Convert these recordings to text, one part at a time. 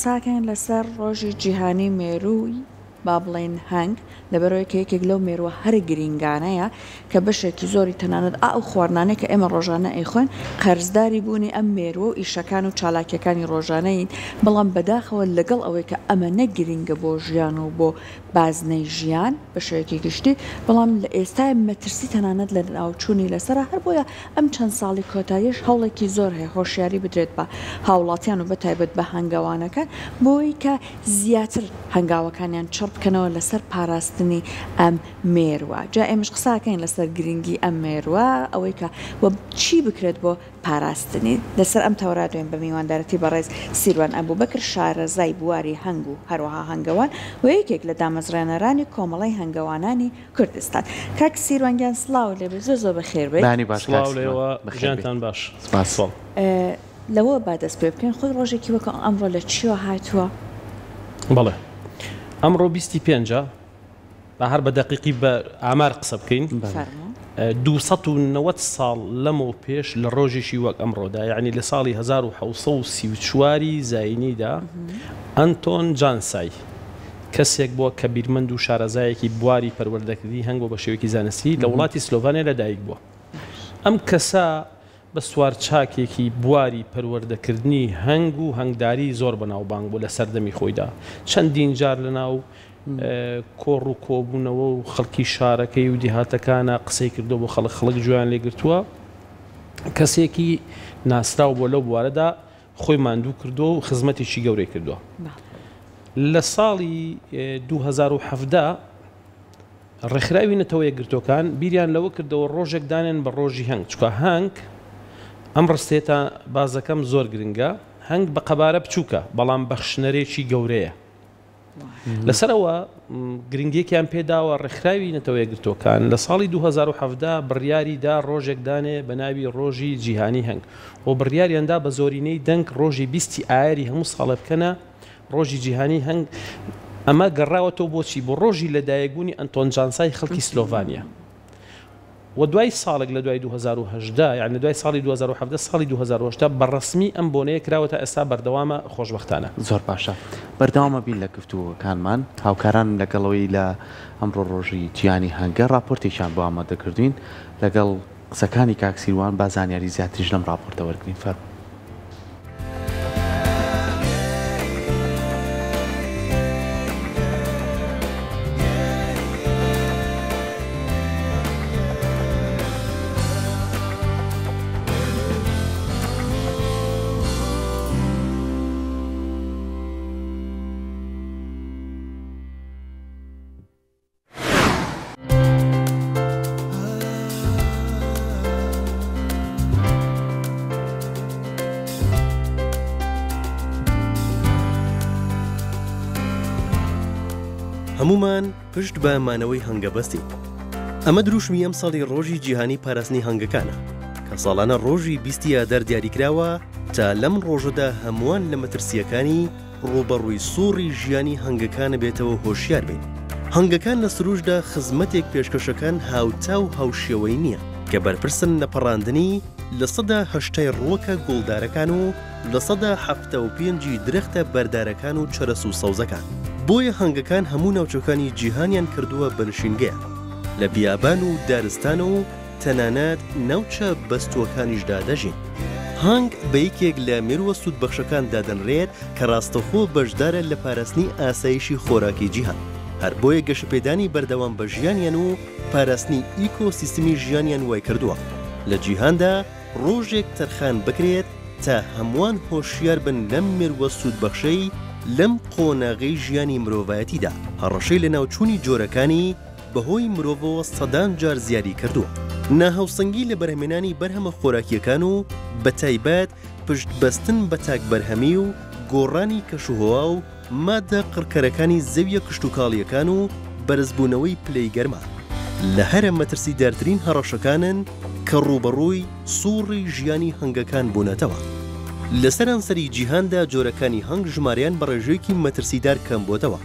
قساکەین لەسەر ڕۆژی جیهانی مێرووی با بڵێین هەنگ، لەبەرئەوەی کە یەکێک لەو مێرووە هەرە گرینگانەیە کە بەشێکی زۆری تەنانەت ئا ئەو خواردنانەی کە ئێمە ڕۆژانە ئەیخۆین قەرزداری بوونی ئەم مێرووە و ئیشەکان و چالاکیەکانی ڕۆژانەین، بەڵام بەداخەوە لەگەڵ ئەوەی کە ئەمەنە گرینگە بۆ ژیان و بۆ بازنەی ژیان بە شێوەیەکی گشتی، بەڵام لە ئێستایا مەترسی تەنانەت لەناوچوونی لەسەرە، هەر بۆیە ئەم چەند ساڵی کۆتاییەش هەوڵێکی زۆر هەیە هۆشیاری بدرێت بە هاوڵاتیان و بەتایبەت بە هەنگەوانەکان بۆی کە زیاتر هەنگاوەکانیان چڕ بکەنەوە لەسەر پاراستنی ئەم مێرووە. جا ئێمەش قسە ئەکەین لەسەر گرنگی ئەم مێرووە، ئەوەی کە و چی بکرێت بۆ پاراستنی. لەسەر ئەم تەوەرە دوێن بە میواندارەتی بەڕێز سیروان ئەبوبەکر شارەزای بواری هەنگ و هەروەها هەنگەوان و یەکێک لە دامەزرێنەرانی کۆمەڵەی هەنگەوانانی کوردستان. کاک سیروان گیان سڵاوت لێ بێ زۆر زۆر بەخێر بێیت. بەیانی باش کاک سڵاو سیروان لێوە بەخێر بێیت. ژیانتان باش. سپاس. سڵاو. لەوە با دەست پێ بکەین خۆی ڕۆژێکی وەکو ئەمڕۆ لە چیەوە هاتووە؟ بەڵێ ئەمڕۆ بیستی پێنجە با هەر بە دەقیقی بە ئامار قسە بکەین فەرموو. 290 ساڵ لەمەو پێش لە ڕۆژێکی وەک ئەمڕۆدا یعنی لە ساڵی 1734 زاینیدا ئەنتۆن جانسای کەسێک بووە کە بیرمەند و شارەزایەکی بواری پەروەردەکردنی هەنگ بووە بە شێوەیەکی زانستی لە وڵاتی سلۆڤانیا لەدایک بووە ئەم کەسە بە سوارچاکێکی بواری پەروەردەکردنی هەنگ و هەنگداری زۆر بەناوبانگ بوو لە سەردەمی خۆیدا، چەندین جار لەناو کۆڕ و کۆبوونەوە و خەڵکی شارەکەی و دیهاتەکانا قسەی کردووە بۆ خەڵک، خەڵک گوێیان لێ گرتووە، کەسێکی ناسراو بووە لەو بوارەدا، خۆی ماندوو کردووە و خزمەتێکی گەورەی کردووە. لە ساڵی 2017 ڕێکخراوی نەتەوە یەکگرتووەکان بیریان لەوە کردەوە ڕۆژێک دانێن بە ڕۆژی هەنگ، چونکە هەنگ، ئەم ڕستەیەتان باس دەکەم زۆر گرنگە، هەنگ بە قەبارە بچووکە، بەڵام بەخشنەرێکی گەورەیە. لەسەر ئەوە گرنگییەکیان پێ داوە، ڕێکخراوی نەتەوە یەکگرتووەکان لە ساڵی 2017 بڕیاری دا ڕۆژێک دانێ بە ناوی ڕۆژی جیهانی هەنگ و بڕیاریان دا بە زۆرینەی دەنگ ڕۆژی بیستی ئایاری هەموو ساڵێ بکەنە ڕۆژی جیهانی هەنگ، ئەمە گەڕاوەتەوە بۆ چی؟ بۆ ڕۆژی لەدایکبوونی ئەنتۆن جانسای خەڵکی سلۆڤانیا. و دوای ساڵێک لە دوای 2018 یانی لە دوای ساڵی 2017 ساڵی 2018 بە ڕەسمی ئەم بۆنەیە کراوە تا ئێستا بەردەوامە خۆشبەختانە. زۆر باشە بەردەوامە بین لە گفتوگۆکانمان هاوکارانم لەگەڵ ئەوەی لە ئەمڕۆ ڕۆژی جیهانی هەنگە ڕاپۆرتێکیان بۆ ئامادە کردوین لەگەڵ قسەکانی کاک سیروان با زانیاری زیاتریش لەم ڕاپۆرتە وەرگرین فەرموو. هەموومان پشت بە مانەوەی هەنگە بەستین. ئەمە دروشمی ئەمساڵی ڕۆژی جیهانی پاراستنی هەنگەکانە کە ساڵانە ڕۆژی بیستی ئادار دیاریکراوە تا لەم ڕۆژەدا هەمووان لە مەترسییەکانی ڕووبەڕووی سوڕی ژیانی هەنگەکانە بێتەوە هۆشیار بین. هەنگەکان لە سروشتدا خزمەتێک پێشکەشەکان هاوتا و هاوشێوەی نییە، کە بەرپرسن لە پەڕاندنی لە سەدا هەشتای ڕووەکە گوڵدارەکان و لە سەدا 75 ی درەختە بەردارەکان و چەرەس و سەوزەکان. بۆیە هەنگەکان هەموو ناوچەکانی جیهانیان کردووە بە نشینگەیان، لە بیابان و دارستان و تەنانەت ناوچە بەستووەکانیشدا دەژین. هەنگ بە یەکێک لە مێرووە سوودبەخشەکان دادەنرێت کە ڕاستەوخۆ بەشدارە لە پاراستنی ئاسایشی خۆراکی جیهان، هەر بۆیە گەشەپێدانی بەردەوام بە ژیانیان و پاراستنی ئیکۆسیستمی ژیانیان وایکردووە لە جیهاندا ڕۆژێک تەرخان بکرێت تا هەمووان هۆشیار بن لەم مێرووە سوودبەخشەی لەم قۆناغەی ژیانی مرۆڤایەتیدا هەڕەشەی لەناوچوونی جۆرەکانی بەهۆی مرۆڤەوە سەدان جار زیادی کردووە. ناهاوسەنگی لە بەرهەمێنانی بەرهەمە خۆراکییەکان و بەتایبەت پشت بەستن بە تاک بەرهەمی و گۆڕانی کەشوهەوا و مادە قڕکەرەکانی زەویە کشتوکاڵییەکان و بەرزبوونەوەی پلەی گەرما لە هەرە مەترسیدارترین هەڕەشەکانن کە ڕووبەڕووی سوڕی ژیانی هەنگەکان بوونەتەوە. لە سەرانسەری جیهاندا جۆرەکانی هەنگ ژمارەیان بە ڕێژەیەکی مەترسیدار کەمبووەتەوە.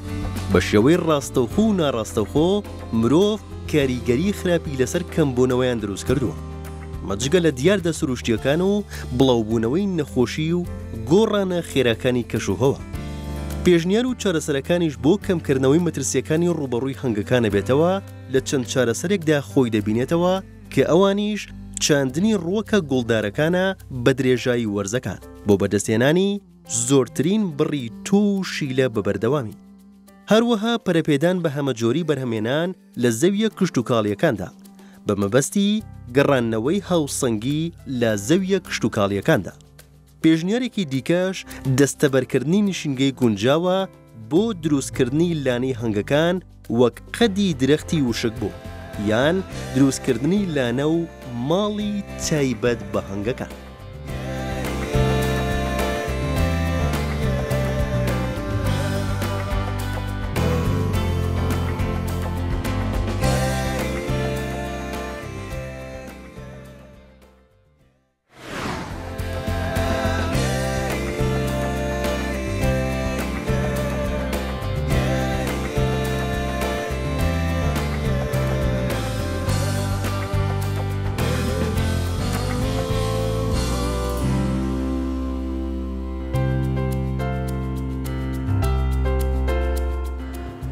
بە شێوەی ڕاستەوخۆ و ناڕاستەوخۆ مرۆڤ کاریگەری خراپی لەسەر کەمبوونەوەیان دروستکردووە. ئەمە جگە لە دیاردە سروشتییەکان و بڵاوبوونەوەی نەخۆشی و گۆڕانە خێراکانی کەشوهەوا. پێشنیار و چارەسەرەکانیش بۆ کەمکردنەوەی مەترسییەکانی ڕووبەڕووی هەنگەکان ئەبێتەوە لە چەند چارەسەرێکدا خۆی دەبینێتەوە کە ئەوانیش چاندنی ڕووەکە گوڵدارەکانە بە درێژایی وەرزەکان بۆ بەدەستهێنانی زۆرترین بڕی تۆو و شیلە بە بەردەوامی. هەروەها پەرەپێدان بە هەمەجۆری بەرهەمهێنان لە زەویە کشتوکاڵیەکاندا بە مەبەستی گەڕاندنەوەی هاوسەنگی لە زەویە کشتوکاڵیەکاندا. پێشنیارێکی دیکەش دەستەبەرکردنی نشینگەی گونجاوە بۆ دروستکردنی لانەی هەنگەکان وەک قەدی درەختی وشکبوو یان دروستکردنی لانە و ماڵی تایبەت بە هەنگەکان.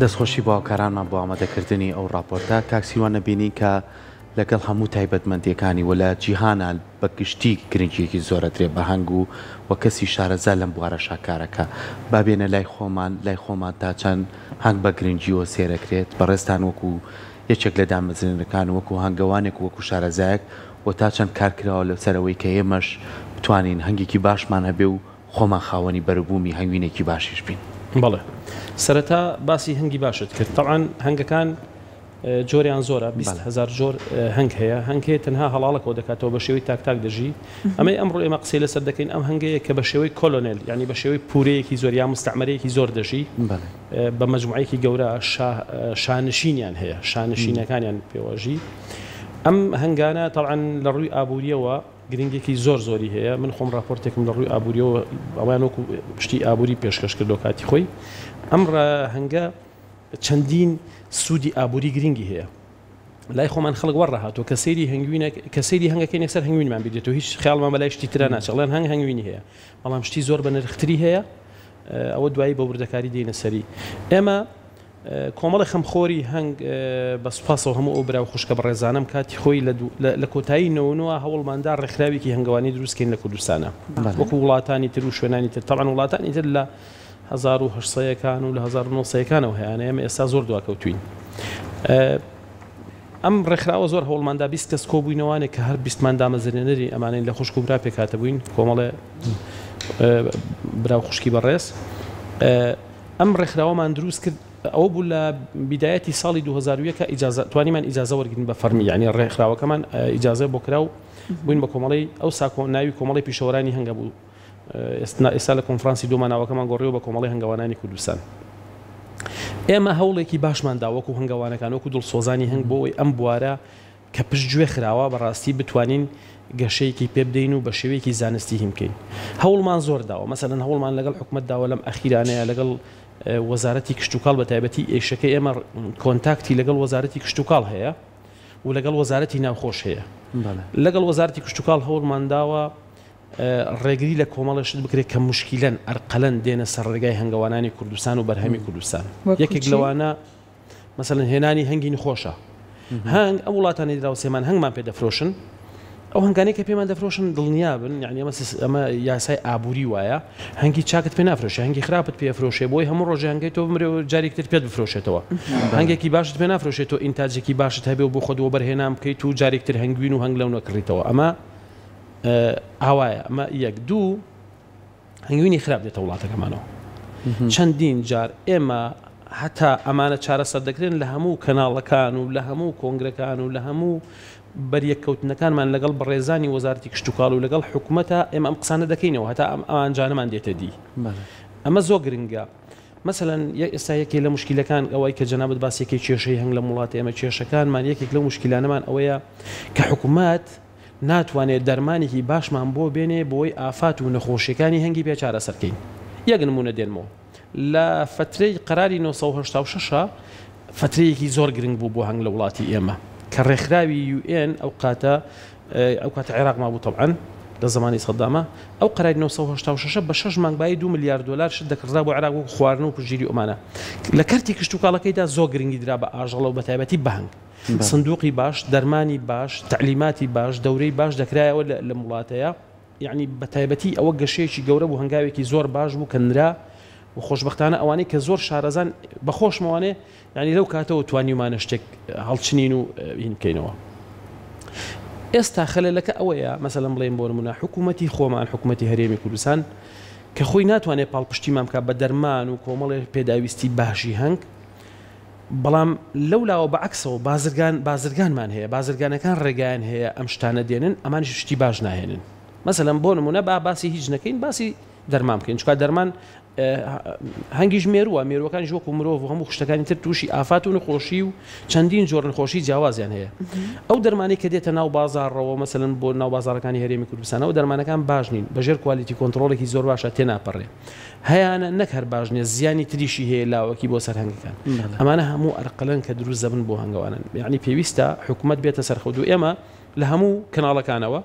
دەستخۆشی بۆ هاوکارانمان بۆ ئامادەکردنی ئەو ڕاپۆرتە. کاک سیروان ئەبینین کە لەگەڵ هەموو تایبەتمەندییەکانی و لە جیهانا بە گشتی گرنگییەکی زۆر ئەدرێ بە هەنگ و و کەسی شارەزا لەم بوارەشا کارەکا. با بێنە لای خۆمان، لای خۆمان تا چەند هەنگ بە گرنگییەوە سەیرەکرێت، بەڕێزتان وەکو یەکێک لە دامەزرێنەرەکان و وەکو هەنگەوانێک و وەکو شارەزایەک و تا چەند کار کراوە لەسەر ئەوەی کە ئێمەش بتوانین هەنگێکی باشمان هەبێ و خۆمان خاوەنی بەروبوومی هەنگوینێکی باشیش بین؟ بەڵێ. سەرەتا باسی هەنگی باشت کرد. تەبعەن هەنگەکان جۆریان زۆرە 20 هەزار جۆر هەنگ هەیە هەنگ هەیە تەنها هەڵاڵە کۆ دەکاتەوە بە شێوەی تاک تاک دەژی ئەمەی ئەمڕۆ ئێمە قسەی لەسەر دەکەین ئەم هەنگەیە کە بە شێوەی کۆلۆنێل یعنی بە شێوەی پورەیەکی زۆر یا مستعمرەیەکی زۆر دەژی بە مەجموعەیەکی گەورە شانشینیان هەیە شانشینەکانیان پێوەژی ئەم هەنگانە تەبعەن لە ڕووی ئابووریەوە گرنگێکی زۆر زۆری هەیە من خۆم راپۆرتێکم لە ڕووی ئابووریەوە ئەویان وەکو شتی ئابووری پێشکەش کردو کاتی خۆی ئەم هەنگە چەندین سوودی ئابووری گرنگی هەیە. لای خۆمان خەڵک وا ڕاهاتووە کە سەیری هەنگوینێک کە سەیری هەنگەکەین یەکسەر هەنگوینمان بیر دێتەوە هیچ خەیاڵمان بەلای شتی ترا ناچێت ئەڵێن هەنگ هەنگوینی هەیە بەڵام شتی زۆر بە نرختری هەیە ئەوە دوایی بە وردەکاری دێینە سەری ئێمە کۆمەڵی خەمخۆری هەنگ بە سوپاسەوە هەموو ئەو برا و خوشکە بەڕێزانەم کاتی خۆی لە کۆتایی نەوەنەوە هەوڵماندا ڕێکخراوێکی هەنگەوانی دروستکەین لە کوردستانە وەکو وڵاتانی تر و شوێنانی تر تەبعەن وڵاتانی تر لە 1800 ەکان و لە 1900 ەکانەوە هەیانە ئێمە ئێستا زۆر دواکەوتوین ئەم ڕێکخراوە زۆر هەوڵماندا 20 کەس کۆبووینەوانێک کە هەر بیستمان دامەزرێنەری ئەمانەین لە خوشک و برا پێکهاتە بووین کۆمەڵێ برا و خوشکی بەڕێز ئەم ڕێکخراوەمان دروست کرد ئەوە بوو لە بیدایەتی ساڵی 2001 ئیجازە توانیمان ئیجازە وەرگین بە فەرمی یعنی ڕێکخراوەکەمان ئیجازە بۆ کرا و بووین بە کۆمەڵی ئەو ساکۆ ناوی کۆمەڵی پیشەوەرانی هەنگە بوو ئێستا لە کۆنفرانسی دوما ناوەکەمان گۆڕیوە بە کۆمەڵی هەنگەوانانی کوردستان. ئێمە هەوڵێکی باشمان دا وەکو هەنگەوانەکان وەکو دڵسۆزانی هەنگ بۆ ئەوەی ئەم بوارە کە پشتگوێ خراوە بەڕاستی بتوانین گەشەیەکی پێ بدەین و بە شێوەیەکی زانستی هین بکەین. هەوڵمان زۆر داوە مەسەلەن هەوڵمان لەگەڵ حکومەت داوە لەم ئەخیرانەیە لەگەڵ وەزارەتی کشتوکاڵ بە تایبەتی ئیشەکەی ئێمە کۆنتاکتی لەگەڵ وەزارەتی کشتوکاڵ هەیە و لەگەڵ وەزارەتی ناوخۆش هەیە. لەگەڵ وەزارەتی کشتوکاڵ هەوڵمان داوە ڕێگری لە کۆمەڵێ شت بکرێت کە موشکیلەن، ئەرقەلەن، دێنە سەر ڕێگای هەنگەوانانی کوردستان و بەرهەمی کوردستان. یەکێک لەوانە مەسەلەن هێنانی هەنگی نخۆشە. هەنگ ئەو وڵاتانی دراوسێمان هەنگمان پێ دەفرۆشن. ئەو هەنگانەی کە پێمان دەفرۆشن دڵنیا بن یعنی ئەمە ئەمە یاسای ئابووری وایە هەنگی چاکت پێ نافرۆشێ هەنگی خراپت پێ ئەفرۆشێ بۆی هەموو ڕۆژێ هەنگەی تۆ بمرێ و جارێکی تر پێت بفرۆشێتەوە هەنگێکی باشت پێ نافرۆشێت تۆ ئینتاجێکی باشت هەبێ و بۆ خۆت وەبەرهێنان بکەیت و جارێکی تر هەنگوین و هەنگ لەو نەکڕیتەوە ئەمە ئاوایە ئەمە یەک دوو هەنگوینی خراپ دێتە وڵاتەکەمانەوە چەندین جار ئێمە هەتا ئەمانە چارەسەر دەکرێن لە هەموو کەناڵەکان و لە هەموو کۆنگرەکان و لە هەموو بەریەککەوتنەکانمان لەگەڵ بەڕێزانی وەزارەتی کشتتوکاڵ و لەگەڵ حکوومەتە ئێمە ئەم قسانە دەکەینەوە هەتا ئەم ئەوانجانەمان دێتە دی ئەمە زۆر گرنگە مەسەلەن ئێستا یەکێ لە مشکلەکان ئەوەی کە جەنابت باسیەکەی کێشەی هەنگ لەم وڵاتە ئێمە کێشەکانمان یەکێک لەو مشکلانەمان ئەوەیە کە حکوومەت ناتوانێت دەرمانێکی باشمان بۆ بێنێ بۆی ئافات و نەخۆشیەکانی هەنگی پێ چارەسەر کەین. یەک نموونە دێنمەوە. لە فەترەی قەراری 986 فەترەیەکی زۆر گرنگ بوو بۆ هەنگ لە وڵاتی ئێمە کە ڕێکخراوی UN ئەو کاتە ئەو کاتە عێراق مابوو تەبعەن. لە زەمانی سەدامە ئەو قەراری 986 بە 6 مانگ بایی 2 ملیار دۆلار شت دەکڕدرا بۆ عێراق وەکو خواردن و پشتگیری ئەمانە. لە کەرتی کشتوکاڵەکەیدا زۆر گرنگی درا بە ئاژەڵە و بە تایبەتی بە هەنگ. سندوقی باش، دەرمانی باش، تەعلیماتی باش، دەورەی باش دەکرایەوە لەم وڵاتەیا. یەعنی بە تایبەتی ئەوە گەشەیەکی گەورە بوو، هەنگاوێکی زۆر باش بوو کە نرا و خۆشبەختانە ئەوانەی کە زۆر شارەزان بە خۆشمەوانێ یانی لەو کاتەوە توانیومانە شتێک هەڵچنین و هین بکەینەوە. ئێستا خەلەلەکە ئەوەیە مەسەلەن بڵێین بۆ نمونە حکوومەتی خۆمان حکوومەتی هەرێمی کوردستان کە خۆی ناتوانێت پاڵپشتیمان بکات بە دەرمان و کۆمەڵێ پێداویستی باشی هەنگ بەڵام لەو لاوە بە عەکسەوە بازرگان بازرگانمان هەیە بازرگانەکان ڕێگایان هەیە ئەم شتانە دێنن ئەمانیش شتی باش ناهێنن مەسەلەن بۆ نمونە با باسی هیچ نەکەین باسی دەرمان بکەین چونکە دەرمان هەنگیش مێرووە مێروەکانیش وەکو مرۆڤ و هەموو شتەکانی تر تووشی ئافات و نەخۆشی و چەندین جۆر نەخۆشی جیاوازیان هەیە ئەو دەرمانی کە دێتە ناو بازاڕەوە مەسەلەن بۆ ناو بازاڕەکانی هەرێمی کوردستانەوە دەرمانەکان باش نین بەژێر quality control ێکی زۆر باشە تێناپەڕێ هەیانە نەک هەر باش نیە زیانی تریشی هەیە لاوەکی بۆ سەر هەنگەکان ئەمانە هەموو ئەرقەلەن کە دروست دەبن بۆ هەنگەوانن یعنی پێویستە حکوومەت بێتە سەرخەوت و ئێمە لە هەموو کەناڵەکانەوە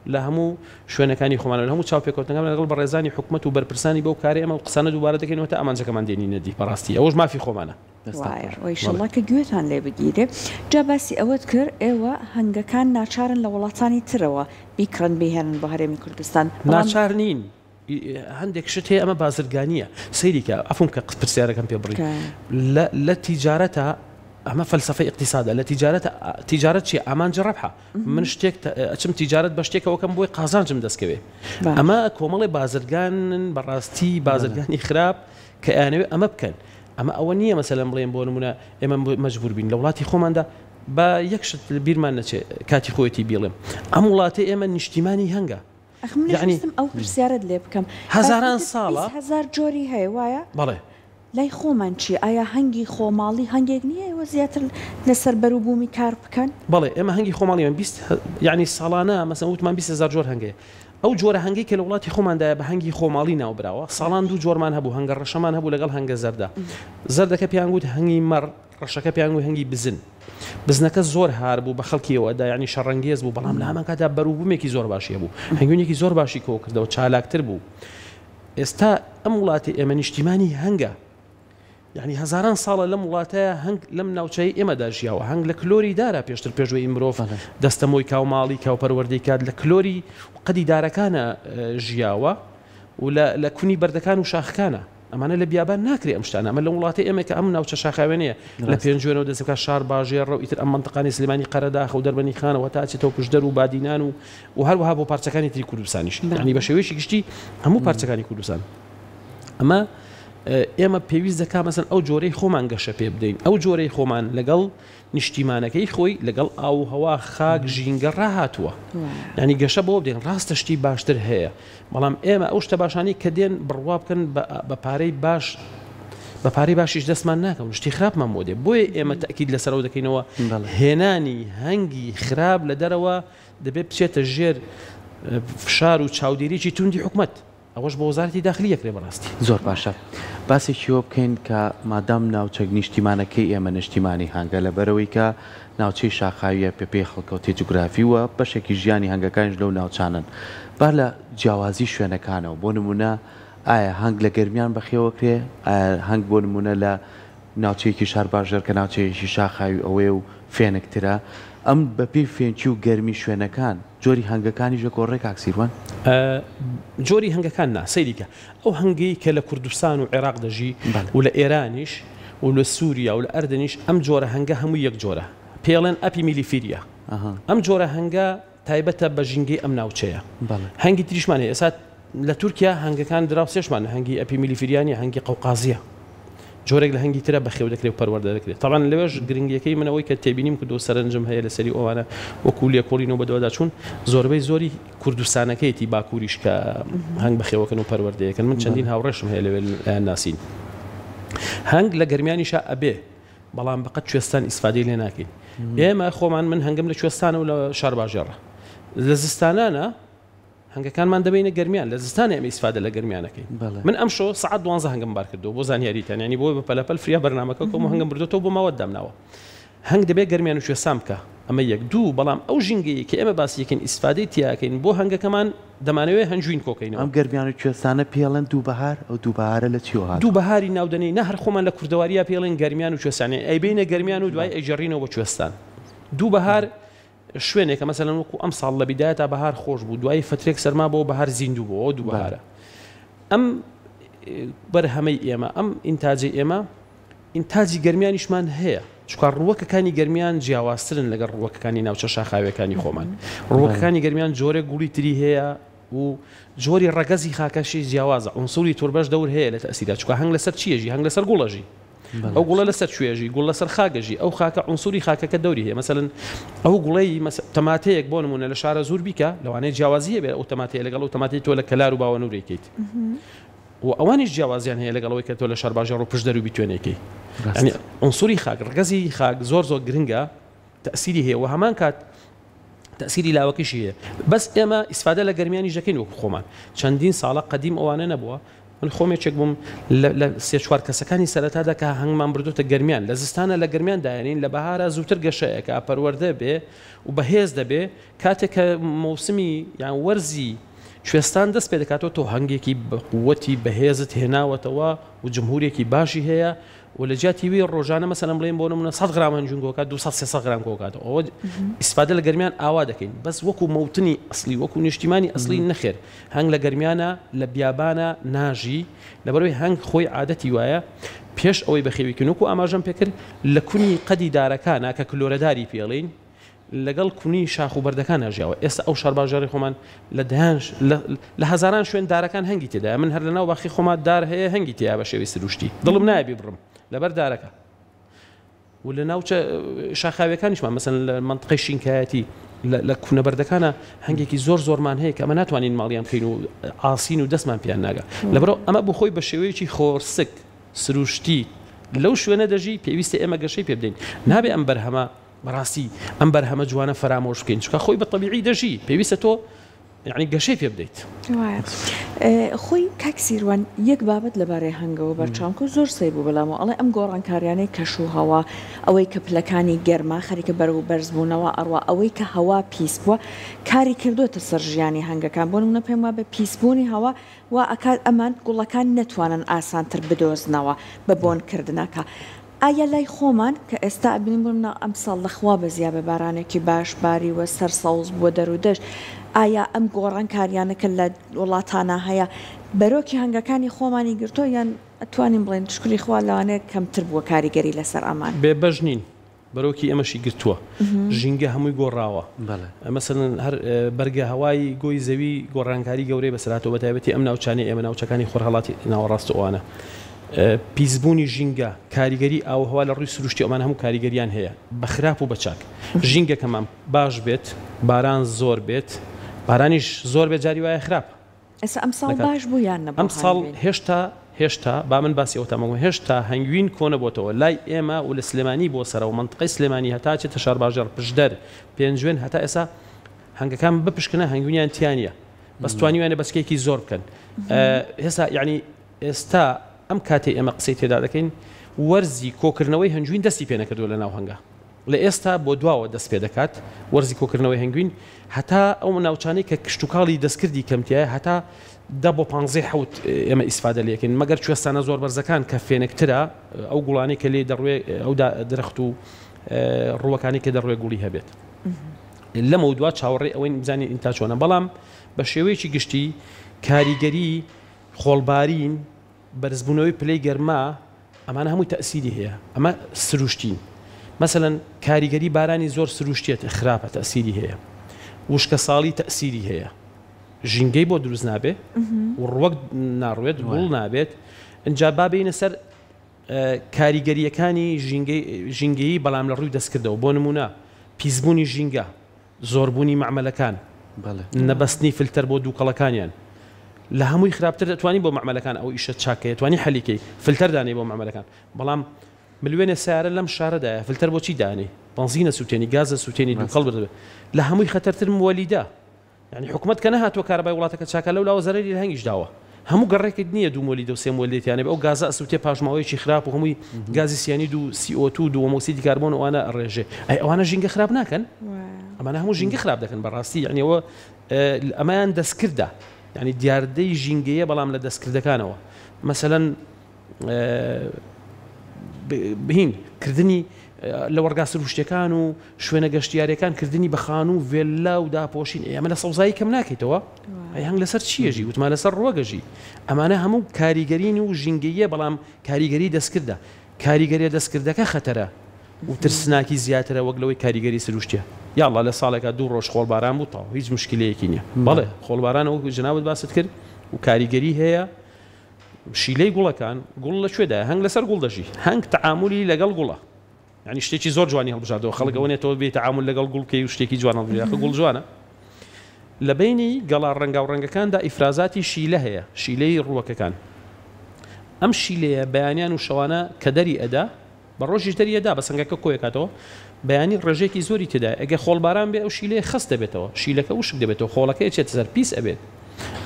لە هەموو شوێنەکانی خۆمانەوە لە هەموو چاوپێکەوتنەکان لەگەڵ بەڕێزانی حکومەت و بەرپرسانی بەو کارەی ئێمە ئەو قسانە دووبارە دەکەینەوە تا ئامانجەکەمان دێنینە دی بەڕاستی ئەوەش مافی خۆمانە. وایە وە ئیشەڵا کە گوێتان لێ بگیرێ. جا باسی ئەوەت کرد ئێوە هەنگەکان ناچارن لە وڵاتانی ترەوە بیکڕن بیهێنن بۆ هەرێمی کوردستان بەڵام. ناچار نین هەندێک شت هەیە ئەمە بازرگانییە سەیری کە عەفوم کە پرسیارەکەم پێ بڕی لە لە تیجارەتە ئەمە فەلسەفەی ئیقتیسادە لە تیجارەتە تیجارەت چیە ئامانج ڕەبحە من شتێک ئەچم تیجارەت بە شتێکەوە کەم بۆی قازانجم دەستکەوێ ئەمە کۆمەڵی بازرگانن بەڕاستی بازرگانی خراپ کە ئەیانەوێ ئەمە بکەن ئەمە ئەوە نییە مەسەلەن بڵێن بۆ نمونە ئێمە مەجبور بین لە وڵاتی خۆماندا با یەک شت بیرمان نەچێ کاتی خۆیەتی بیڵێم ئەم وڵاتەی ئێمە نیشتیمانی هەنگە ئەخ منیش یەعنی ویستم ئەو پرسیارەت لێ بکەم. هەزاران وتت ساڵە. 20 هەزار جۆری هەیە وایە؟ بەڵێ. لای خۆمان چی؟ ئایا هەنگی خۆماڵی هەنگێک نییە ئێوە زیاتر لەسەر بەروبوومی کار بکەن؟ بەڵێ ئێمە هەنگی خۆماڵیمان 20 یەعنی ساڵانە مەسەن وتمان 20 هەزار جۆر هەنگ هەیە. ئەو جۆرە هەنگەی کە لە وڵاتی خۆماندایە بە هەنگی خۆماڵی ناوبراوە. ساڵان دوو جۆرمان هەبوو، هەنگە ڕەشەمان هەبوو لەگەڵ هەنگە زەردە. زەردەکە پێیان گوت هەنگی مەڕ، ڕەشەکە پێیان گوت هەنگی بزن. بزنەکە زۆر هار بوو بە خەڵکیەوە ئەدا یانی شەڕەنگێز بوو بەڵام لە هەمان کاتدا بەروبوومێکی زۆر باشی هەبوو هەنگوینێکی زۆر باشی کۆ کردەوە چالاکتر بوو ئێستا ئەم وڵاتی ئێمە نیشتیمانی هەنگە یعنی هەزاران ساڵە لەم وڵاتەیە هەنگ لەم ناوچەی ئێمەدا ژیاوە هەنگ لە کلۆری دارە پێشتر پێشوەی مرۆڤ دەستەمۆی کاو ماڵی کاو پەروەردەی کات لە کلۆری قەدی دارەکانە ژیاوە و لە کونی بەردەکان و شاخەکانە ئەمانە لە بیابان ناکرێ ئەم شتانە ئەمە لە وڵاتی ئێمە کە ئەم ناوچە شاخاوێنەیە لە پێنجوێنەوە دەست بکات شار باژێڕە و ئیتر ئەم مەنتقانەی سلێمانی قەرەداخە و دەربەنی خانەوە تا ئەچێتەوە پشدەر و بادینان و و هەروەها بۆ پارچەکانی تری کوردستانیش یانی بە شێوەیەکی گشتی هەموو پارچەکانی کوردستان ئەمە ئێمە پێویست دەکا مەسەن ئەو جۆرەی خۆمان گەشە پێ بدەین ئەو جۆرەی خۆمان لەگەڵ نیشتیمانەکەی خۆی لەگەڵ ئاو و هەوا خاک ژینگە ڕاهاتووە یانی گەشە بەوە بدەین ڕاستە شتی باشتر هەیە بەڵام ئێمە ئەو شتە باشانەی کە دێن بڕوا بکەن بە پارەی باش بە پارەی باشیش دەستمان ناکەون شتی خراپمان بۆ دێ بۆیە ئێمە تەئکید لەسەرەوە دەکەینەوە هێنانی هەنگی خراپ لە دەرەوە دەبێت بچێتە ژێر فشار و چاودێریی توندی حکومەت. ئەوەش بە وەزارەتی داخلی ئەکرێ بەڕاستی. زۆر باشە باسێکی وە بکەین کە مادام ناوچە نیشتیمانەکەی ئێمە نشتیمانی هەنگە لەبەرئەوەی کە ناوچەی شاخاویە پێ پێی هەڵکەوتەی جوگرافی و بەشێکی ژیانی هەنگەکانیش لەو ناوچانەن با لە جیاوازی شوێنەکانەوە بۆ نمونە ئایا هەنگ لە گەرمیان بەخێوەکرێ ئایا هەنگ بۆ نمونە لە ناوچەیەکی شارباژێڕ کە ناوچەیەکی شاخاوی ئەوەیە و فێنکترە ئەم بەپێی فێنکی و گەرمی شوێنەکان جۆری هەنگەکانیش دەگۆڕێ کاک سیروان؟ جۆری هەنگەکان نا، سەیری کە ئەو هەنگەی کە لە کوردستان و عێراق دەژی و لە ئێرانیش و لە سوریا و لە ئەردەنیش ئەم جۆرە هەنگە هەمووی یەک جۆرە پێڵێن ئەپی میلیفیریا ئەم جۆرە هەنگە تایبەتە بە ژینگەی ئەم ناوچەیە هەنگی تریشمان هەیە ئێستا لە تورکیا هەنگەکان دراوسێشمان هەنگی ئەپی میلیفیریا نیە هەنگی قەوقازیە جۆرێک لە هەنگی ترە بەخێو دەکرێت و پەروەردە دەکرێت تەبعەن لەوێش گرنگیەکەی من ئەوەی کە تێبینیم کردو سەرنجم هەیە لەسەری ئەوانە وەکو لێکۆڵینەوە بەدواداچوون زۆربەی زۆری کوردستانەکەیەتی باکووریش کە هەنگ بەخێوەکەن و پەروەردەیەکەن من چەندین هاوڕێشم هەیە لەوێ ناسین هەنگ لە گەرمیانیشا ئەبێ بەڵام بەقەت کوێستان ئیسفادەی لێ ناکەین ئێمە خۆمان من هەنگم لە کوێستانە و لە شارباژێڕە لە زستانانە هەنگەکانمان دەبەینە گەرمیان لە زستانێ ئێمە ئیسفادە لە گەرمیان ئەکەین من ئەمشۆ سەعات دوانزە هەنگم بار کردووە بۆ زانیاریتان یانی بۆ بە پەلەپەل فریا بەرنامەکە کۆم و هەنگم بردۆتەوە بۆ ماوەت دامناوە هەنگ دەبێت گەرمیان و کوێستان بکە. ئەمە یەک. دوو، بەڵام ئەو ژینگەیەی کە ئێمە باسی یەکەین ئیسفادەی تیاکەین بۆ هەنگەکەمان دەمانەوێ هەنجوین کۆکەینەوە. ئەم گەرمیان و کوێستانە پێی ئەڵێن دوو بەهار، ئەو دوو بەهارە لە چیەوە هاتووە؟ دوو بەهاری ناو دەنێین، نا هەر خۆمان لە کوردەواریا پێی ئەڵێن گەرمیان و کوێستان، یانی ئەیبەینە گەرمیان و دوایی ئەیگێڕینەوە بۆ کوێستان. دوو بەهار شوێنێکە مەسەلەن وەکوو ئەمساڵ لە بیدایەتا بەهار خۆش بوو دوایی فەترێک سەرما بۆ بەهار زیندوو بۆ ئەوە دوو بەهارە. ئەم بەرهەمەی ئێمە، ئەم ئینتاجەی ئێمە ئینتاجی گەرمیانیشمان هەیە، چونکە ڕووەکەکانی گەرمیان جیاوازترن لەگەڵ ڕووەکەکانی ناوچە شاخاویەکانی خۆمان. ڕووەکەکانی گەرمیان جۆرێک گوڵی تری هەیە و جۆری ڕەگەزی خاکەشی جیاوازە. عونسوری توربەش دەور هەیە لە تەئسیرا، چونکە هەنگ لەسەر چی ئەژی؟ هەنگ لەسەر گوڵ ئەژی. ئەو گوڵە لەسەر کوێ ئەژی؟ گوڵ لەسەر خاک ئەژی. ئەو خاکە عونسوری خاکەکە دەوری هەیە. مەسەلەن ئەو گوڵەی تەماتەیەک بۆ نموونە لە شارەزوور بیکە، لەوانەیە جیاوازی هەبێت ئەو تەماتەیە لەگەڵ ئەو تەماتەی تۆ لە کەلار و باوەنوور ئەیکەیت. و ئەوانیش جیاوازیان هەیە لەگەڵ ئەوەی کە تۆ لە شارباژێڕ و پشدەر و بیتوێنێ کەی. یانی عونسوری خاک، ڕەگەزی خاک زۆر زۆر گرنگە، تەئسیری هەیە و هەمان کات تەئسیری لاوەکیشی هەیە. بەس ئێمە ئیسفادە لە گەرمیانیش دەکەین وەکو خۆمان. چەندین ساڵە قەدیم ئەوانە نەبووە. من خۆم یەکێک بووم لە سێ چوار کەسەکانی سەرەتادا کە هەنگمان بردۆتە گەرمیان. لە زستانە لە گەرمیان دایەنین، لە بەهارا زووتر گەشە ئەکا، پەروەردە بێ و بەهێز دەبێ. کاتێک کە مەوسمی یان وەرزی کوێستان دەست پێ دەکاتەوە تۆ هەنگێکی بە قووەتی بەهێزت هێناوەتەوە و جمهورێکی باشی هەیە و لە جیاتی وی ڕۆژانە مەسەلەن بڵێین بۆ نمونە 100 غرام هەنجوین کۆکات 200 300 غرام کۆکاتەوە ئەوە ئیسفادە لە گەرمیان ئاوا دەکەین بەس وەکو مەوتنی ئەسلی وەکو نیشتیمانی ئەسلی نەخێر هەنگ لە گەرمیانە لە بیابانە ناژی لەبەرەوەی هەنگ خۆی عادەتی وایە پێش ئەوەی بەخێوی کردن وەکو ئاماژەم پێکرد لە کونی قەدی دارەکانە کە کلۆرەداری پێڵین لەگەڵ کونی شاخ و بەردەکانا ژیاوە، ئێستا ئەو شارباژێڕی خۆمان لە دەیان لە هەزاران شوێن دارەکان هەنگی تێدایە، من هەر لەناو باخی خۆما دار هەیە هەنگی تێیە بە شێوەی سروشتی، دڵم نایە بیبڕم لەبەر دارەکە و لە ناوچە شاخاویەکانیشمان مەسەلەن لە مەنتقەی شینکایەتی لە کونە بەردەکانە هەنگێکی زۆر زۆرمان هەیە کە ئەمە ناتوانین ماڵیان بکەین و عاسین و دەستمان پێیان ناگا لەبەرئەوە ئەمە بۆ خۆی بە شێوەیەکی خۆرسک سروشتی لەو شوێنە دەژی پێویستە ئێمە گەشەی پێ بدەین نابێ ئەم بەرهەمە بەڕاستی ئەم بەرهەمە جوانە فەرامۆش بکەین چونکە خۆی بە تەبیعی دەژی پێویستە تۆ یعنی گەشەی پێ بدەیت. وایە خۆی کاک سیروان یەک بابەت لەبارەی هەنگەوە بەرچاوم کەوت زۆر سەیر بوو بەلامەوە ئەڵێ ئەم گۆڕانکاریانەی کەش و هەوا ئەوەی کە پلەکانی گەرما خەریکە بەرەو بەرزبوونەوە ئەڕوا ئەوەی کە هەوا پیس بووە کاری کردووەتە سەر ژیانی هەنگەکان بۆ نمونە پێم وابێ پیسبوونی هەوا وا ئەکات ئەمان گوڵەکان نەتوانن ئاسانتر بدۆزنەوە بە بۆن کردنەکە ئایا لای خۆمان کە ئێستا ئەبینین بۆ نمونە ئەمساڵ لە خوا بەزیابێ بارانێکی باش باریوە سەر سەوز بووە دەر و دەشت ئایا ئەم گۆڕانکاریانە کە لە وڵاتانا هەیە بەرۆکی هەنگەکانی خۆمانی گرتووە یان ئەتوانین بڵێین شوکری خوا لەوانەیە کەمتر بووە کاریگەری لەسەر ئەمان؟ بێ بەش نین بەرۆکی ئێمەشی گرتووە ژینگە هەمووی گۆڕاوە مەسەلەن هەر بەرگە هەوای گۆی زەوی گۆڕانکاری گەورەی بەسەرهاتووە بەتایبەتی ئەم ناوچانەی ئێمە ناوچەکانی خۆرهەڵاتی ناوەڕاست و ئەوانە پیسبوونی ژینگە کاریگەری ئاووهەوا لە ڕووی سروشتی ئەمانە هەموو کاریگەریان هەیە بە خراپ و بە چاک ژینگەکەمان باش بێت باران زۆر بێت بارانیش زۆر بێت جاری وایە خراپە. ئێستا ئەمساڵ باش بوو یان نەبوو ئەمساڵ هێشتا هێشتا با من باسی ئەوتان بکەم هێشتا هەنگوین کۆنەبۆتەوە لای ئێمە و لە سلێمانی بۆ سەرەوە مەنتقەی سلێمانی هەتا ئەچێتە شارباژێڕ پشدەر پێنجوێن هەتا ئێستا هەنگەکان بپشکنە هەنگوینیان تیا نییە بەس توانیویانە بەسکێکی زۆر بکەن هێستا یعنی ئێستا ئەم کاتەی ئێمە قسەی تێدا دەکەین وەرزی کۆکردنەوەی هەنگوین دەستی پێنەکردووە لە ناو هەنگا لە ئێستا بۆ دواوە دەست پێ دەکات وەرزی کۆکردنەوەی هەنگوین هەتا ئەو ناوچانەی کە کشتوکاڵی دەستکردی کەم تیایە هەتا دە بۆ پانزەی حەوت ئێمە ئیسفادە لێکەین مەگەر کوێستانە زۆر بەرزەکان کە فێنکترە ئەو گوڵانەی کە لێ دەڕوێ ئەو درەخت و ڕووەکانی کە دەڕوێ گوڵی هەبێت لەمەودوا چاوەڕێی ئەوەین بزانین ئینتا چۆنە بەڵام بە شێوەیەکی گشتی کاریگەری خۆڵبارین بەرزبوونەوەی پلەی گەرما ئەمانە هەمووی تەئسیری هەیە ئەمە سروشتین مەسەلەن کاریگەری بارانی زۆر سروشتیە خراپە تەئسیری هەیە وشکەساڵی تەئسیری هەیە ژینگەی بۆ دروست نابێ و ڕوەک ناڕوێت گوڵ نابێت ئینجا با بێینە سەر کاریگەرییەکانی ژینگەیی بەڵام لە ڕووی دەستکردەوە بۆ نموونە پیسبوونی ژینگە زۆربوونی مەعمەلەکان، نەبەستنی فلتەر بۆ دووکەڵەکانیان، لە هەمووی خراپتر ئەتوانی بۆ مەعمەلەکان ئەو ئیشە چاک کەی ئەتوانی حەلی کەی فلتەر دانێی بۆ مەعمەلەکان بەڵام ملوێنێ سەیارە لەم شارەدایە فلتەر بۆ چی دانێی بەنزین ئەسوتێنی گاز ئەسوتێنی دووکەڵ بردبێ لە هەمووی خەتەرتر موەلیدە یانی حکومەت کە نەهاتووە کارەبای وڵاتەکە چاکە لەولاوە زەرەری لە هەنگیش داوە. هەموو گەڕێکت نییە دوو مۆلیدە و سێ مۆلیدەی تیا نەبێ، ئەو گازە ئەسووتێ پاشماوەیەکی خراپ و هەمووی گازی سیانید و CO2 و دووەمۆکسیدی کاربۆن و ئەوانە ئەڕێژێ. ئەی ئەوانە ژینگە خراپ ناکەن؟ ئەمانە هەموو ژینگە خراپ دەکەن بەڕاستی یعنی ئەوە ئەمەیان دەستکردە یعنی دیاردەی ژینگەیە بەڵام لە دەستکردەکانەوە مەسەلەن هین کردنی لەوەڕگا سروشتیەکان و شوێنە گەشتیاریەکان کردنی بە خانوو و ڤێللا و داپۆشین ئەی ئەمە لە سەوزایی کەم ناکەیتەوە ئەی هەنگ لەسەر چیەژی وتمان لەسەر ڕوەگەژی ئەمانە هەموو کاریگەرین و ژینگەیە بەڵام کاریگەری دەستکردە کاریگەریە دەستکردەکە خەتەرە و ترسناکی زیاترە وەک لەوەی کاریگەری سروشتیە یاڵا لە ساڵێکا دوو ڕۆژ خۆڵباران بوو تەواو هیچ مشکلەیەکی نییە بەڵێ خۆڵباران وەکو جەنابت باست کرد و کاریگەری هەیە شیلەی گوڵەکان، گوڵ لە کوێدایە؟ هەنگ لەسەر گوڵ دەژی. هەنگ تەعامولی لەگەڵ گوڵە. یانی شتێکی زۆر جوانی هەڵبژاردەوە. خەڵک ئەوە نێتەوە بێ تەعامول لەگەڵ گوڵ بکەی و شتێکی جوان هەڵبژێری. ئاخە گوڵ جوانە. لە بەینی گەڵا ڕەنگاوڕەنگەکاندا ئیفرازاتی شیلە هەیە، شیلەی ڕووەکەکان. ئەم شیلەیە بەیانیان و شەوانە کە دەری ئەدا، بە ڕۆژیش دەری ئەدا، بە سنگەکە کۆیەکاتەوە، بەیانی ڕێژەیەکی زۆری تێدایە، ئەگەر خۆڵباران بێ ئەو شیلەیە خەست دەبێتەوە، شیلەکە وشک دەبێتەوە، خۆڵەکە ئەچێتە سەر، پیس ئەبێت.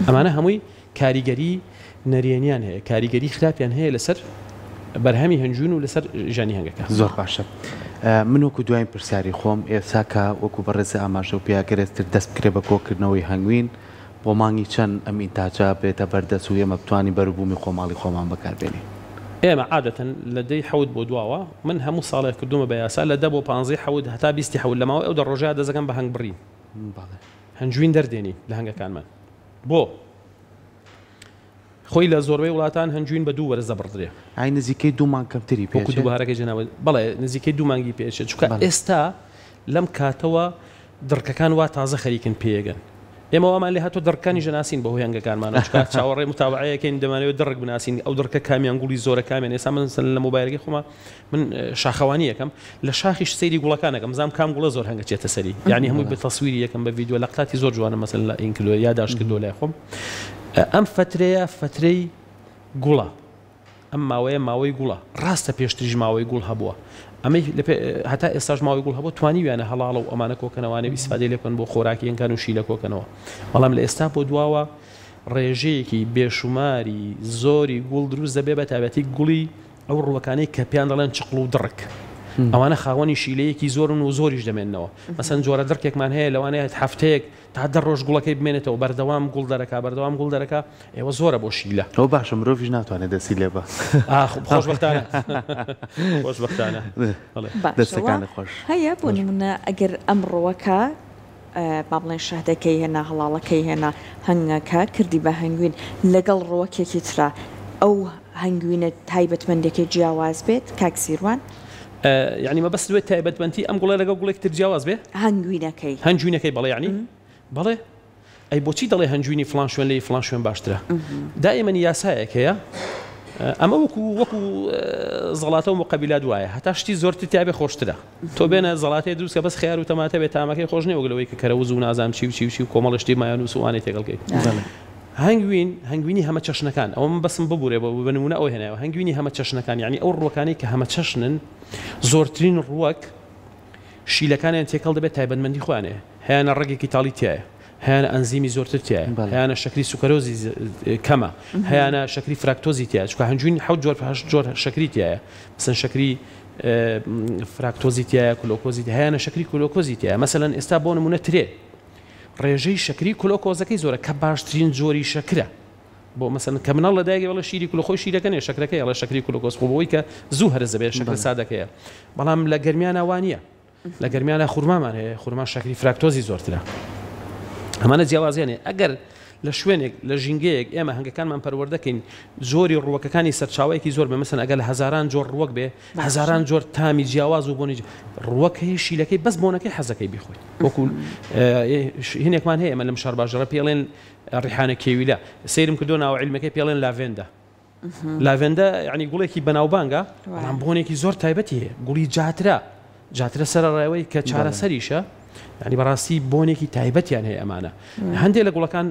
ئەمانە هەمووی کاریگەری نەرێنیان هەیە، کاریگەری خراپیان هەیە لەسەر بەرهەمی هەنجوین و لەسەر ژیانی هەنگەکە. زۆر باشە من وەکو دواین پرسیاری خۆم ئێستا کە وەکو بەڕێزت ئاماژەو پێیا گەر ئێستر دەست بکرێ بە کۆکردنەوەی هەنگوین بۆ مانگی چەند ئەم ئینتاجە بێتە بەردەست و ئێمە بتوانین بەروبوومی خۆماڵی خۆمان بەکار بێنین؟ ئێمە عادەتەن لە دەی حەوت بۆ دواوە من هەموو ساڵێک کردوومە بە یاسا لە دە بۆ پانزەی حەوت هەتا بیستی حەوت لە ماوەی ئەو دە ڕۆژەیا دەست دەکەم بە هەنگ بڕین بەڵێ. هەنجوین دەردێنین لە هەنگەکانمان بۆ؟ خۆی لە زۆربەی وڵاتان هەنجوین بە دوو وەرز دەبڕدرێ. ئای نزیکەی دوو مانگ کەمتری پێ وەکو دوو بەهارەکەی جەنابت بەڵێ نزیکەی دوو مانگی پێ ئەچێت چونکە ئێستا لەم کاتەوە دڕکەکان وا تازە خەریکن پێیەگەن ئێمە وامان لێ هاتووە دڕکەکانیش دەناسین بەهۆی هەنگەکانمانەوە چونکە چاوەڕێ متابەعەیەکەین دەمانەوێت دڕک بناسین ئەو دڕکە کامیان گوڵی زۆرە کامیان ئێستا من مەسەلەن لە مۆبایلەکەی خۆما من شاخەوانی یەکەم لە شاخیش سەیری گوڵەکان ئەکەم بزانم کام گوڵە زۆر هەنگە چێتە سەری یعنی هەمووی بە تەسویری یەکەم بە ڤیدیۆ لەقتاتی زۆر جوانە مەسەلەن لە ئین کردووە یاداشت کردووە لای خۆم ئەم فترەیە فترەی گوڵە ئەم ماوەیە ماوەی گوڵە ڕاستە پێشتریش ماوەی گوڵ هەبووە ئەمەی هەتا ئێستاش ماوەی گوڵ هەبوو توانیویانە هەڵاڵە و ئەمانە کۆکەنەوانێ و ئیسفادەی لێ بکەن بۆ خۆراکی هەنگان و شیلە کۆکەنەوە بەڵام لە ئێستا بۆ دواوە ڕێژەیەکی بێشوماری زۆری گوڵ دروست دەبێ بە تایبەتی گوڵی ئەو ڕووەکانەی کە پێیان دەڵێن چقڵ و دڕک ئەوانە خاوەنی شیلەیەکی زۆرن و زۆریش دەمێننەوە مەسەن جۆرە دڕکێکمان هەیە لەوانەیە هەفتەیەک تا دە ڕۆژ گوڵەکەی بمێنێتەوە بەردەوام گوڵ دەرەکا بەردەوام گوڵ دەرەکا ئێوە زۆرە بۆ شیلە. ئەوە باشە مرۆڤیش ناتوانێت دەستی لێ با. ئاخ خۆشبەختانە خۆشبەختانە بەڵێ. باشە دەستەکانت خۆش. هەیە بۆ نمونە ئەگەر ئەم ڕووەکە با بڵێین شەهدەکەی هێنا هەڵاڵەکەی هێنا هەنگەکە کردی بە هەنگوین لەگەڵ ڕووەکێکی ترا ئەو هەنگوینە تایبەتمەندیەکەی جیاواز بێت کاک سیروان؟ یانی مەبەستت وێ تایبەتمەندی ئەم گوڵە لەگەڵ گوڵێکی تر جیاواز بێ؟ هەنگوینەکەی. هەنگوینەکەی بەڵێ یانی بەڵێ ئەی بۆچی دەڵێ هەنگوینی فڵان شوێن لەی فڵان شوێن باشترە؟ دائیمەن یاسایەک هەیە ئەمە وەکو وەکو زەڵاتە و مقەبیلات وایە هەتا شتی زۆرتر تیابێ خۆشترە تۆ بێنە زەڵاتەی دروست کە بەس خیار و تەماتە بێ تامەکەی خۆش نییە وەک لەوەی کە کەرەوز و نازانم چی و چی و چی و کۆمەڵە شتی مایۆنیز و ئەوانەی تێکەڵ کەی. هەنگوین، هەنگوینی هەمە چەشنەکان، ئەوە من بەسم ببورێ بە بە نموونە ئەوە هێنایەوە، هەنگوینی هەمە چەشنەکان یانی ئەو ڕووەکانەی کە هەمە چەشنن زۆرترین ڕووەک شیلەکانیان تێکەڵ دەبێت تایبەتمەندی خۆیان هەیە، هەیانە ڕەگێکی تاڵی تیایە، هەیانە ئەنزیمی زۆرتر تیایە، هەیانە شەکری سوکەرۆزی کەمە، هەیانە شەکری فراکتۆزی تیایە، چونکە هەنگوین حەوت جۆر هەشت جۆر شەکری تیایە، مەسەن شەکری فراکتۆزی تیایە، کلۆکۆزی تیایە، هەیانە شەکری کلۆکۆزی تیایە، مەسەلەن ئێستا بۆ نموونە ترێ ڕێژەی شەکری کلۆکۆزەکەی زۆرە کە باشترین جۆری شەکرە بۆ مەسەلەن کە مناڵ لە دایک بڵێ شیری کلۆ خۆی شیرەکە نیە شەکرەکەی ئەڵێ شەکری کلۆکۆز خۆ بەوەی کە زوو هەرس دەبێت شەکرە سادەکەیە بەڵام لە گەرمیانە وا نییە لە گەرمیانە خورمامان هەیە خورما شەکری فراکتۆزی زۆرترە ئەمانە جیاوازیان هەیە ئەگەر لە شوێنێک لە ژینگەیەک ئێمە هەنگەکانمان پەروەردەکەین جۆری ڕووەکەکانی سەرچاوەیەکی زۆر بێ مەسەن ئەگەر لە هەزاران جۆر ڕووەک بێ هەزاران جۆر تامی جیاواز و بۆنی ڕووەک هەیە شیلەکەی بەس بۆنەکەی حەزەکەی بیخۆیت وەکو هینێکمان هەیە ئێمە لەم شارباژێڕە پێڵێن ڕیحانە کێویلە سەیرم کردو ناوە عیلمەکەی پێڵێن لاڤێندە لاڤێندە یعنی گوڵێکی بەناوبانگە بەڵام بۆنێکی زۆر تایبەتی هەیە گوڵی جاترا جاترە سەرەڕایەوەی کە چارەسەریشە یعنی بەڕاستی بۆنێکی تایبەتیان هەیە ئەمانە هەندێک لە گوڵەکان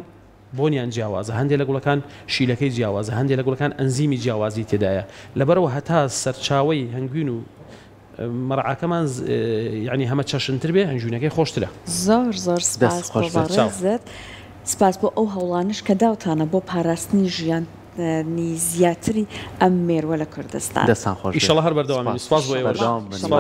بۆنیان جیاوازە، هەندێ لە گوڵەکان شیلەکەی جیاوازە، هەندێ لە گوڵەکان ئەنزیمی جیاوازی تێدایە، لەبەرئەوە هەتا سەرچاوەی هەنگوین و مەرعاکەمان یانی هەمە چەشنتر بێ هەنگوینەکەی خۆشترە. زۆر زۆر سپاس دەست بۆ خۆش سەرچاو. بەڕێزت. سپاس بۆ ئەو هەوڵانەش کە داوتانە بۆ پاراستنی ژیانی زیاتری ئەم مێرووە لە کوردستان. دەستان خۆش بێت. ئیشەڵا هەر بەردەوامین. سپاس. سپاس بۆ ئێوەش. بەردەوام بن. سپاس.